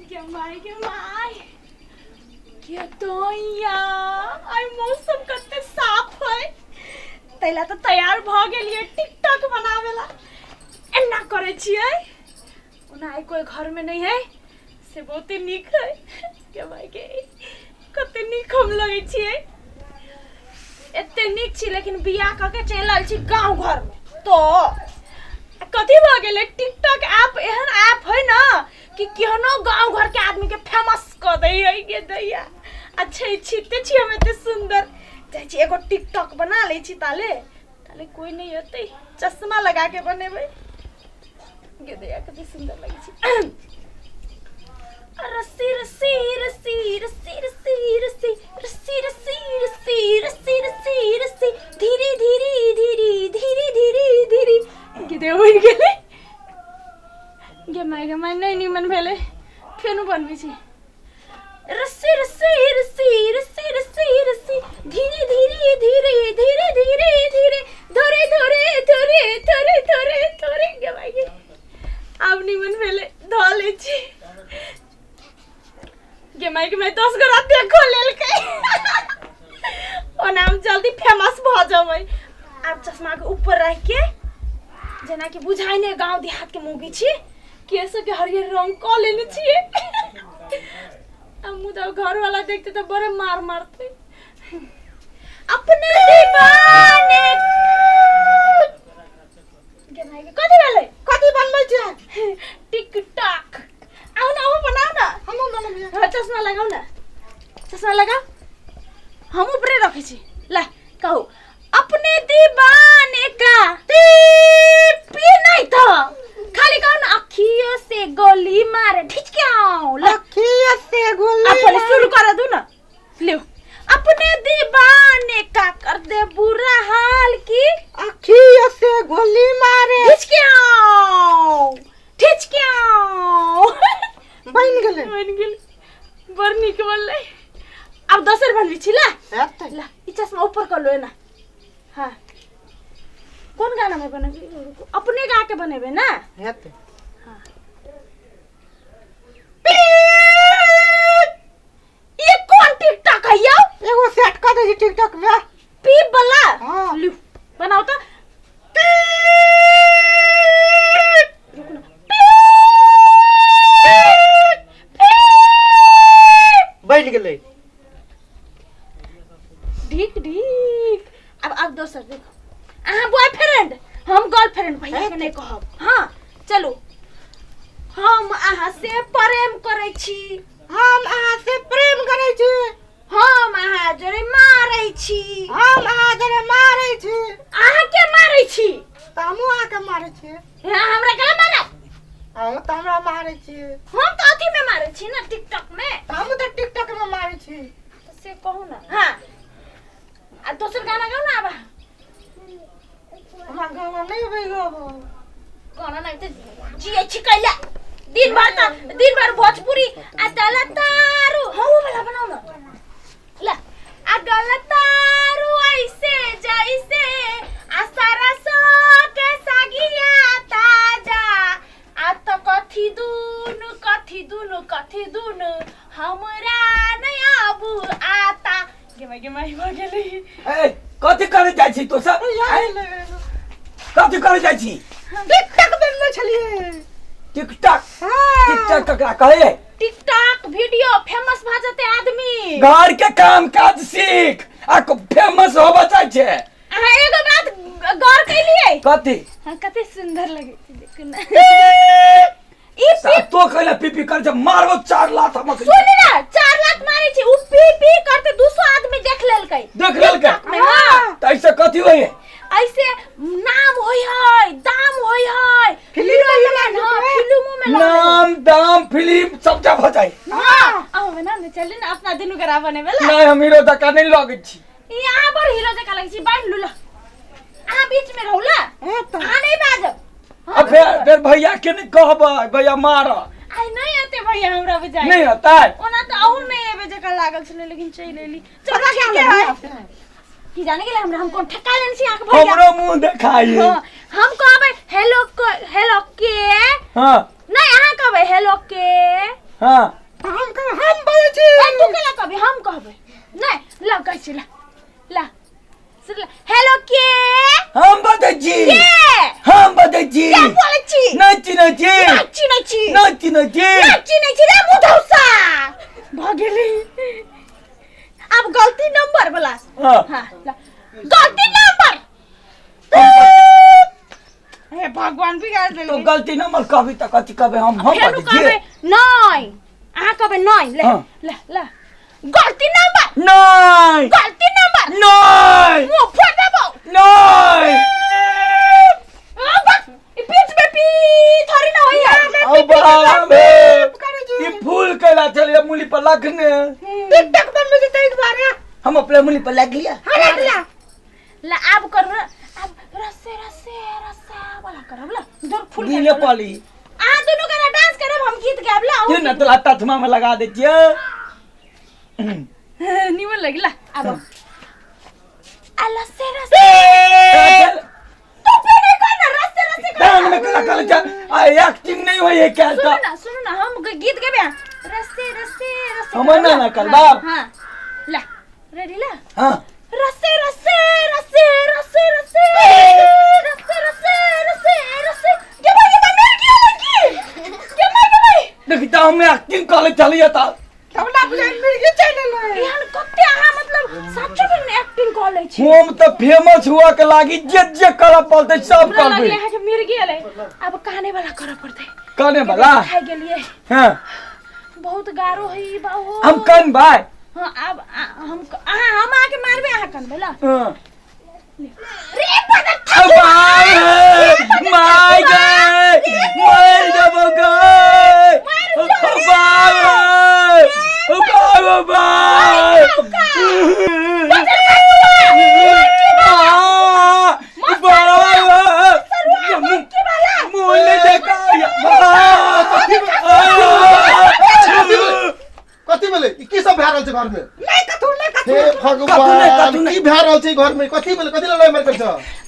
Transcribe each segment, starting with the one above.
गे माय, गे माय, के दैया, आइ मौसम कते साफ है। तैला तऽ तैयार भऽ गेलियै टिकटॉक बनाबे ला। एना करै छियै, ओना आइ कोइ घरमे नहि है, से बहुते नीक है। गे माय गे, कते नीक हम लगै छियै। एते नीक छी, लेकिन बियाह कऽ के चलि आयल छी गाँव घरमे, तो कथी भऽ गेलै? टिकटॉक ऐप एहन ऐप है ना कि केहनो गाँव घर के आदमी के फेमस कऽ दै है। गे दैया, अच्छे छिते छी हम एते सुंदर। जाइ छी, एगो टिकटॉक बना लै छी, ताले ताले कोई नहीं होतै। चश्मा लगा के बनेबै। गे दैया, कते सुंदर लगै छै। रस्सी रस्सी रस्सी रस्सी रस्सी रस्सी रस्सी रस्सी रस्सी रस्सी रस्सी रस्सी, धीरे धीरे धीरे धीरे धीरे धीरे। गे दैया, बनि गेलै। गे माय, गे माय, नहि निमन भेलै, फेनो बनबै छी। रस्सी रस्सी रस्सी रस्सी रस्सी रस्सी, धीरे धीरे धीरे धीरे धीरे धीरे, थोड़े थोड़े थोड़े थोड़े थोड़े थोड़े। गे माय गे, आब निमन भेलै, धऽ लै छी। गे माय, गे माय, 10 गोरा देखो लेलकै। ओना हम जल्दी फेमस भऽ जेबै। आब चश्मा के ऊपर राखि के, जेनाकि बुझाइ नहि गाँव देहात के मौगी छी। केश के हरियर रंग कऽ लेने छियै। आ मुदा घर वाला देखते तऽ बड़े मार मारते। अपने दीवाने। गे माय गे, कथी भेलै? कथी बनबै छै? टिकटॉक। आउ ने, अहूँ बनाउ ने। हमहूँ बनबियै। हाँ, चश्मा लगाउ ने, चश्मा लगाउ। हम ऊपरे रखै छी। ला कहू, अपने दीवाने का पी नहीं तो खाली कहू ना, अखियों से गोली मारे ढिचकाओ। ला। अखियों से गोली। अब पहले शुरू कर दू ना। लियो, अपने दीवाने का कर दे बुरा हाल की अखियों से गोली मारे ढिचकाओ ढिचकाओ। बनि गेलै। बनि गेल, बड़ नीक बनलै। आब दोसर बनबै छी। ला। हेतै। ला, ई चश्मा ऊपर कर लो एना। हाँ, कोन गाना में बनेबै? रुकू, अपने गा के बनेबै ना। हेतै। हाँ, ई कोन टिकटॉक है यौ? एगो सेट कऽ दै छी टिकटॉक में। पीप वाला? हाँ। लियो, बनाओ तो। रुकू ना। पीप। बनि गेलै। ढीक ढीक। अब दोसर देखो, अहाँ बॉयफ्रेंड, हम गर्लफ्रेंड। भैया के नहीं कहब। हाँ, चलू। हम अहाँ से प्रेम करै छी। हम अहाँ से प्रेम करै छी। हम अहाँ जोरे मारै छी। हम अहाँ जरे मारै छी। अहाँ के मारै छी? तऽ हमहूँ अहाँके मारै छी। हाँ, हमरा केला मारब? अहूँ तऽ हमरा मारै छी। हम तऽ अथी में मारै छी ना, टिकटॉक में। तऽ हमहूँ तऽ टिकटॉक में मारै छी। तऽ से कहू ना। हाँ, आ दोसर गाना गाउ ना। आब हमरा गाना नहि अबै गाबऽ। गाना नहि तऽ जियै छी कैला? दिन भर तऽ दिन भर भोजपुरी आ गलतारू। हाँ, वो वाला बनाओ ना। ला, आ गलतारू ऐसे जैसे आ सरसों के सागिया ताजा, आ तो कथी दुनु, कथी दुनु, कथी दुनु, हमरा नहीं आबू आता। गे माय, गे माय, भऽ गेलै। ए, कथी करे जाइ छी तो सब? कथी करे जाइ छी? टिकटॉक बनबै छलियै। टिकटॉक? हाँ। टिकटॉक ककरा कहै? टिकटॉक वीडियो, फेमस भऽ जेतै आदमी। घर के काम काज सीख आ फेमस होबऽ चाहै छै। अहाँ एगो बात गौर कैलियै? कथी? हाँ, कते सुंदर लगै छै, देखू ने ई पी। तो कहले पीपी कर, जब मारबो 4 लात हम। सुन ना, 4 लात मारै छै, उ पी पी करते 200 आदमी देख लेलकै। देख लेलकै? टिकटॉक में, हाँ। तऽ ऐसे कथी होइए? ऐसे नाम होय है, दाम होय है। फिल्म हीरो में बना, लगा हाँ, देतै। फिल्मों में लगा देतै। नाम दाम फिल्म सब जगह भऽ जाइ। हाँ, अहूँ बना ने, चलू ने अपना दुनू गोरा बनेबै ला। नहि, हम हीरो जकाँ नहि लगै छी। यहाँ पर हीरो जकाँ लगै छी। बान्हि लू। ला, अहाँ बीच में रहू। ला। हेतै। अहाँ नहीं बाजब। आ फेर भैया के नहि कहबै, भैया मारत। आइ नहि एते भैया हमरा बुझाइ। नहि हेतै। ओना तऽ अहूँ नहि एबै जकाँ लागल छलै, लेकिन चलि एली। चलू, पता ठीक क्या है। है? की जाने गेलै हमरा, हम कोन ठेका लेने छी अहाँके भैया? हमरो मुंह देखाई। हाँ, हम कहबै हेलो, हेलो के। हाँ। नहीं, अहाँ कहबै हेलो के। हाँ। छी। ए तू केना कहबी, हम कहबै नहि। ला कहै छी, ला ला सुन ला। हेलो के? हम बजै छी। के? हम बजै छी। के बोलै छी? नहि चिन्है छी? नहि चिन्है छी। नहि चिन्है छी? नहि चिन्है छी रे मुधौसा। भऽ गेलै। आब गलती नंबर वाला। हाँ। हाँ, ला। गलती नंबर। हे भगवान, बिगाड़ तो देलकै। गलती नंबर कहबी तऽ कथी कहबै हम? हम फेर बजै छी। कहबै नहि, अहाँ कहबै नहि। ले। हाँ। ले ले, गलती नंबर। नहि। गलती नंबर। नहि। मुंह फोड़ देबौ। नहि। आ, बस, ई बीच में पी थोड़ी ना होइया। औ बाप रे, करै छी। ई फूल कैला छलियै मूली पर लखने। टिकटॉक बनबै छी ताहि दुआरे। हम अपने मूली पर लग लिया। हाँ, रख ला। ला आब करू, आब रस्से रस्से रस्से वाला करब। ला जोर फूल के दिले करब। पली। अहाँ दुनू गोरा डांस करब, हम गीत गायब। ला। ये न तोला तथमा में लगा दे छियै। निमन लगला। आब आ रस्से रस्से। तू पे नहीं करना, रस्से रस्से कर। कान में कला कला जा आ, एक्टिंग नहीं होई है क्या? सुनो तो ना, सुनो ना, हम गीत गेबे, रस्से रस्से रस्से। हमर करब ना ला। ना करबा। हाँ, हाँ ला रेडी ला। हां। रस्से रस्से रस्से रस्से रस्से रस्से रस्से रस्से रस्से। गेबे गेबे, मिल गया लड़की। गेबे गेबे। देखी त हम एक्टिंग कले चलिए त हमरा बुझाइ मिर्गी चलि एलै। एहन कते अहाँ मतलब सच्चो में एक्टिंग कऽ लै छी। हम त फेमस हुआ के लागी जे जे करऽ पड़तै सब हमरा करबै। लगलै अहाँके मिर्गी एलै। आब काने वाला करऽ पड़तै। कने वाला? खाइ गेलियै। हां। बहुत गारो है ई बाहो। हम कन भाई? हाँ, आब हम अहाँ, हम अहाँके मारबै, अहाँ कनबै। ला। हां। रे बदर। बाय my गए, मर जबो गए। बाय बाय बाय। मुँह देखा। कथी भेलै? ई की सब भए रहल छै घर में? नहि कथू, नहि कथू। हे कथू नहि, भगवान, कथू नहि। की भए रहल छै घर में? कथी भेलै? कथी लड़ाई मारि करै छ?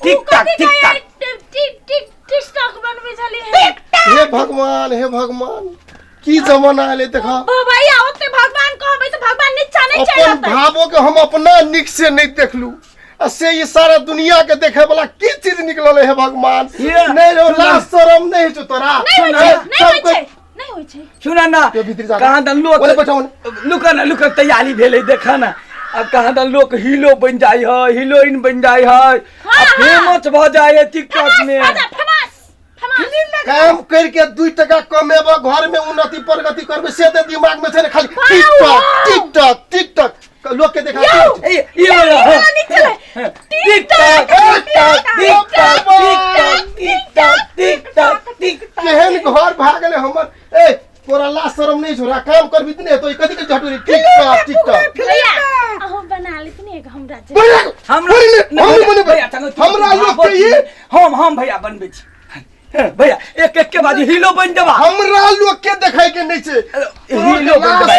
टिक टाक टिक टाक। टिक टिक टिक टिक बनबै छलियै। हे भगवान, हे भगवान, की जमाना एलै देख। भैया, ओते भगवान कहबै तऽ भगवान नीचा नहि चलि अपन जेतै। भावो के हम अपना निक से नहीं देखलू आ से ई सारा दुनिया के देखे वाला की चीज निकलल है? हे भगवान। ये, नहीं रे, सुना। लाज शरम नहीं छौ तोरा? नहि होइ छै, नहि सब होइ कोई छै, नहि होइ छै। सुन ना। यो भीतर जा। कहाँ दन लोक ओने बैठो, ओने। लुक ना, लुक, तैयारी भेलै, देखा ना। अब कहाँ दन लोक हीरो बन जाइ है, हीरोइन बन जाइ है, आ हाँ। फेमस भऽ जाइ है टिकटॉक में। Famous famous famous. काम करके 2 टका कमेब, घर में उन्नति प्रगति करबे, से तऽ दिमाग में छै ने, खाली टिकटॉक टिकटॉक टिकटॉक लोक के देखा। ए, ई वाला, वाला नीक छलै। TikTok TikTok TikTok TikTok TikTok TikTok. केहन घर भए गेलै हमर? ए, तोरा लाज शरम नहीं छौ? काम करबी त नहीं तो कथी के झटुरी टिकटॉक टिकटॉक? भैया, अहूँ बना लेथिन एक हमरा जे। हमरा हमरा भैया, चलो, हमरा लोक के ई हम भैया बनबै छी। हे, भैया, एक एक के बाद हीरो बन जबा। हमरा लोक के देखै के नहीं छै। हीरो बन जबा।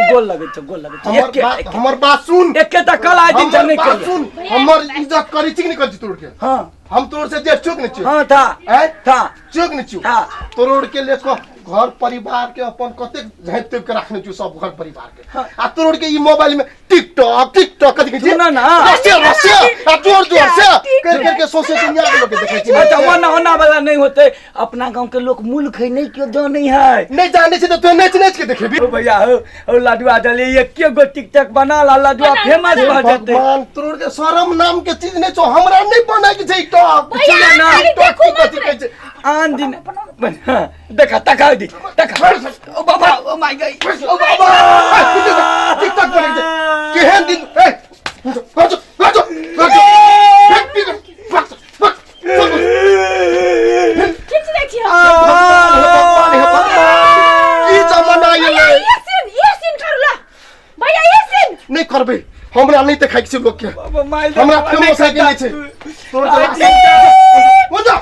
गोल लगै छौ, गोल लगै छौ। हमर एके बात, हमर बात सुन। एके तऽ कल आइ दिन हमर नहीं बात करिए। सुन, हमर इज्जत करी छी कि नहीं करी छी तोड़ के? हाँ। हम तोड़ से जेठ चुक नहीं छी? हाँ था। आँय? था। चुक नहीं छी? हाँ। तोड़ के लेके घर परिवार के अपन कतेक झाँपि तोपि के रखने छी सब घर परिवार के। हाँ। आ तोड़ के ई मोबाइल में टिकटॉक टिकटॉक कथी कहै छी? सुन ना। रसिया रसिया आ जोर जोर से कर कर के सोचे दुनिया के लोग के देखै छी। अच्छा, ओना ओना वाला नहीं होते। अपना गांव के लोग मूर्ख है, नहीं क्यों जाने है। नहीं जाने छी तऽ तू नाचि नाचि के देखेबी। ओ भैया हो, ओ लडुआ डले एके गो टिकटॉक बना ला लडुआ, फेमस भऽ जेतै। भगवान, तोड़ के शरम नाम के चीज नहीं छौ। हमरा नहीं बनाए के छै टिकटॉक। भैया, सुन ना, खाली टिकटॉक देखू की कथी मात्र। कहै छै? आन दिन हाँ, देखा, तका दी तका। ओ बाबा, ओ my गई, ओ बाबा। टिकटॉक बनै छै केहन दिन? ए, जो जो जो जो, भाग भाग भाग। खींच दै छी हम। भगवान, हे भगवान, की जमाना भैया, एलै? ये सीन, ये सीन करू ला। भैया, ये सीन। नहीं करबै, हमरा नहीं देखाइ के छै लोक के। बाबा, माय। हमरा फेमस है के नहीं छै तोर? हो जा,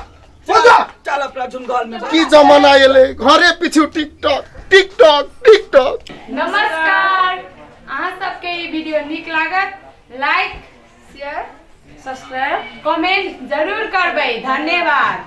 हो जा। चल अपना झुन घर में। की जमाना एलै? घरे पीछू टिकटॉक टिकटॉक टिकटॉक। नमस्कार, अहाँ सबके ई वीडियो नीक लागत, लाइक, शेयर, सब्सक्राइब, कमेंट जरूर करबै। धन्यवाद।